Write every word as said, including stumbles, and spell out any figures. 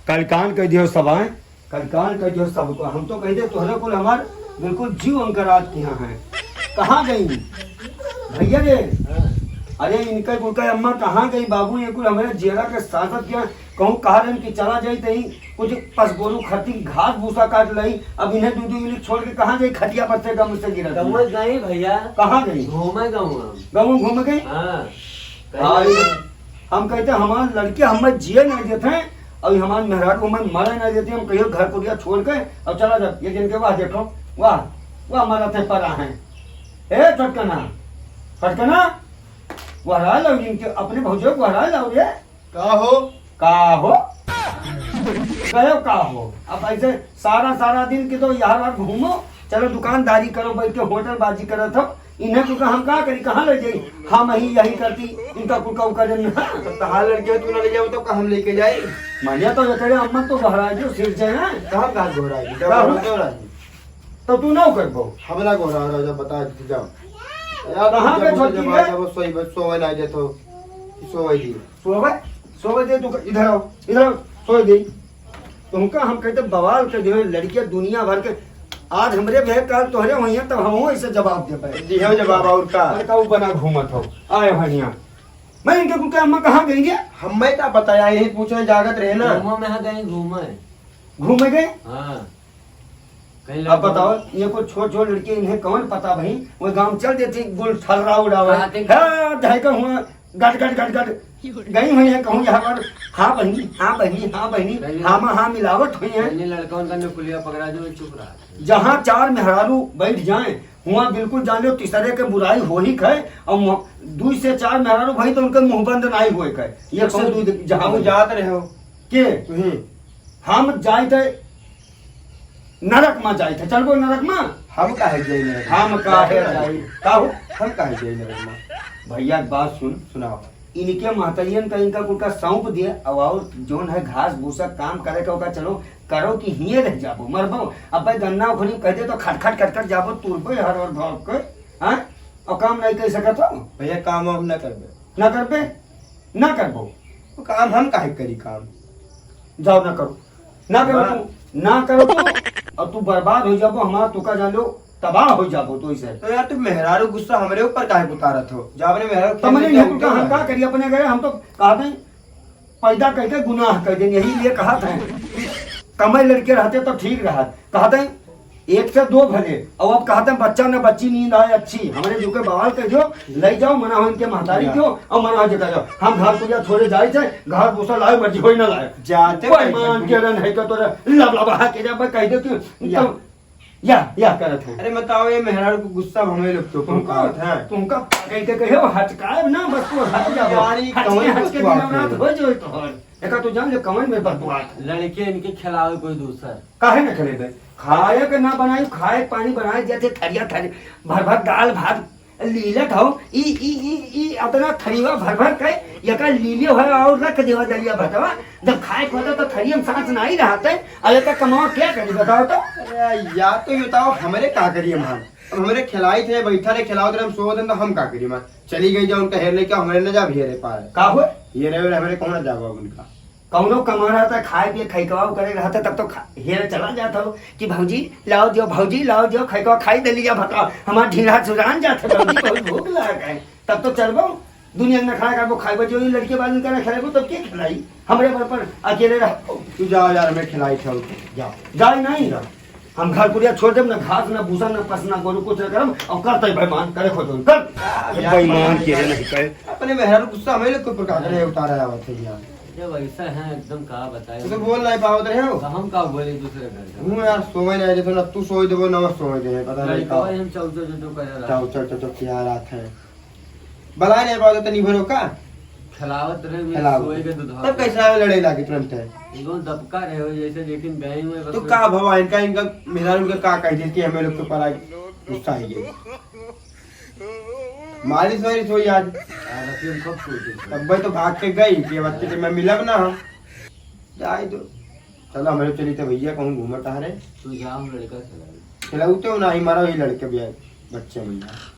कलिकान कइ दियो सब, आए। कलिकान कइ दियो सबको। हम तो कहि दे, तोहरे कुल हमार बिल्कुल जीव अंकरात किया है। कहाँ गई भइया रे? अरे, इनके कुल का अम्मा कहाँ गई बाबू? ये कुल हमरे जियरा के सासत किया। कहूँ कहा रहन कि चला जाई तई कुछ पस गोरू खरती घास भूसा काट लई। अब इन्हें दू दू मिनट छोड़ के कहाँ जाई? खटिया पर से गम से गिरा दी। गौवे गई भइया। कहाँ गई? घूमे गऊँ हम। गऊँ घूम गई? हाँ। भाई, हम कहते हमार लड़के हमें जिए नहीं देते हैं, और हमार मेहरारू हमें मरे नहीं देते, हम कहियो घर कुटिया छोड़ के और चला जाते। ये जिनके वाह देखो, वाह, वाह मरत है परा है। ए छोटकना, छोटकना, वहरा लो इनके, अपने भौजो को वहरा लो रे। का हो? का हो? गयो का हो? अब ऐसे सारा, सारा दिन के तो यहाँ वहाँ घूमो, चलो दुकानदारी करो, बैठ के होटल बाजी करत हो। इन्हें कुल का हम का करी, कहाँ ले जाई? हम ही यही करती, इनका कुल का उ करे ना। तो तहार लड़के तू ना ले जाओ तो का हम लेके जाई? मानिया तो ये करे, अम्मा तो घबरा जो सिर से हैं। कहाँ का घबरा जी? का हो? घबरा जी। तो तू ना करबो? हम ना घबरा रहा, जब बता दीजिए, जाओ। यार, कहाँ पे जब छोटी जब है? जब सोई, बस सोवे ना देतो, सोवे दी। सोवे? सोवे दे तू, इधर आओ, इधर आओ, सोवे दे। तुमका हम कहते बवाल कर दियो, लड़कियां दुनिया भर के, आज हमरे भे काल तोहरे वहीं, तब हम ऐसे जवाब दे पाए। दियो जवाब और का? अरे का उ बना घूमत हो, आए भनिया। मैं इनके कुल के अम्मा कहाँ गई रे? हम मैं का बताया, यही पूछे जागत रहे ना। घूमो में है गई घूमे। घूमे गए? हाँ। कहीं अब लड़को बताओ, ये कोई छोट छोट लड़के, इन्हें कौन पता भाई, वो गाँव चल देती, गुल ठर्रा उड़ावे। हाँ, देख। हाँ, ढाई का हुआ, गट, गट, गट, गट। गई हुई है, कहूँ यहाँ पर, हाँ बहिनी, हाँ बहिनी, हाँ बहिनी, पहले हाँ माँ, हाँ मिलावट हुई है। पहले लड़का उनका नकुलिया पकड़ा जो चुप रहा। जहाँ चार मेहरारू बैठ जाए, हुआ बिल्कुल जान लो, तीसरे के बुराई हो ही खाए, और मुँह-, दुई से चार मेहरारू भाई तो उनके मुँह बंद ना ही हुए खाए। एक से कौन? दुई दिन जहाँ कौन हो जात रहे हो? के? तुही। हम जाइत है नरक मा, जाइत है, चलबो नरक मा। हम काहे जाई नरक मा? हम काहे जाई? जाई? का हो? हम काहे जाई नरक मा? भइया, एक बात सुन। सुनाओ। इनके महतरियन का, इनका कुल का सौंप दिए, अब और जौन है घास भूसा काम करे का, ओका चलो करो कि हिये रह जाबो, मरबो। अब भाई गन्ना उखड़ी कह दे तो खटखट खटखट जाबो, तुरबो हर और भौंक के, हाँ? और काम नहीं कर सकत हो? भइया, काम हम ना करबे। ना करबे? ना करबो। वो काम हम काहे करी काम? जाओ ना करो, ना करो हाँ। तू, ना करो तू, और तू बर्बाद हो जाबो, हमार तुका जान लो तबाह हो जाबो तू इसे। तो यार तू मेहरारू गुस्सा हमरे ऊपर काहे उतारत हो? जब अपने मेहरारू तो मैंने खेल ये में कुल का हम का करी अपने घरे, हम तो कहते हैं पैदा करके गुनाह कर देंगे, यही लिए कहत हैं। कमाई लड़के रहते तो ठीक रहत, कहते हैं एक से दो भले, और अब कहते हैं बच्चा न बच्ची नींद आए अच्छी। हमरे जो के बवाल कर दो, ले जाओ, मना हो इनके महतारी क्यों, और मना हो जगह जाओ। हम घर पूजा छोड़े जाए थे, घर भूसा लाए, मर्जी होई ना लाए। जाते बेईमान के रन है तो तोरा लब लबा के जब कह दे कि या। तो या, या करत है। अरे बताओ, ये मेहरारू को गुस्सा हमें लोग तो तुमका, पहुंचावत है। तुमका कह के कहे, वो हटकाए ना, बस वो हट जाओ। यार, ये हट के, कौन हट के बकवास दिनों रात है? हो जो तोहर। एका तू जान ले कौन में बकवास है। लड़के इनके खिलावे कोई दूसर। काहे न खिलेबे? खाए के ना बनाई, खाए के पानी बनाए दिया थे, थरिया थरी, भर भर दाल भात लीलत हो। ई, ई, ई, ई अपना थरिया भर भर के, एका लीले हो और रख देवा दलिया भतवा। जब खाए के होता तो थरिया में सांस नहीं रहते, अरे तो कमाओ क्या करी बताओ तो? अरे यार, तो ये बताओ, हमरे का करिए हम? अब हमरे खिलाई थे, बैठा रहे, खिलाओ थे, हम सो दें तो हम का करिए? मैं चली गई, जाओ उनका हेर लेके, हमरे न जा भी हेरे पाए। का हुए? ये रहे, हमरे कौन जाबो अब उनका? कौनो कमा रहता, खाए पिए खैकवा करे रहता, तब तो खा-, हेरे चला जाता हो कि भौजी लाओ दियो, भौजी लाओ दियो, खैकवा खाई दे लिया, बताओ, हमार ढीढ़ा चुरान जाता, भौजी बहुत भूख लगा है, तब तो चलबो। दुनिया में खाए खाबो, खाए बजे वही लड़के बालन का ना खिलाबो, तब के खिलाई? हमरे पर, पर अकेले रह। तू जाओ यार, हमें खिलाई खाओ, जाओ। जाए नहीं। जाओ। हम घर कुरिया छोड़ देब, ना घास, ना भूसा, ना पस, ना गोरू, कुछ ना करम, और करते बेईमान, करे खोजो, कर। यार, बेईमान के नहीं करे। अपने मेहरारू गुस्सा हमें लोग के ऊपर का करे उतारा आवत है यार। जब ऐसा है एकदम का बताए। तो बोल नहीं पावत रहे हो। तो हम का बोले दूसरे घर का? हूँ यार, सोए नहीं देते, ना तू सोए देबो, ना मैं सोए दे, पता नहीं लड़का का। हम चौचो चौचो करे रहा। चौचो चौचो क्या रात है। बलाए नहीं पाओ तो तनी भरो का? खिलावत रहे, मैं खिलावत। सोए के दूध तब कैसे आवे लड़े लागे तुरंत है? एकदम दबका रहे हो जैसे, लेकिन गए हुए बस तो में। का भवा इनका, इनका मेहरारू का का कह देती है, हमें लोग के परा गुस्सा ही है। मालिश वालिश होई आज। आज रात में खूब कुर्ती थी। तब भाई तो भाग के गई कि अब अच्छे से मैं मिलब ना हम। जाए तो। चलो, हमारे चली थे भैया, कहूँ घूमत आ रहे। तू जा, हम लड़का खिलावे। खिलाऊ तो ना ही मारा, वही लड़के भी आए, बच्चे भैया।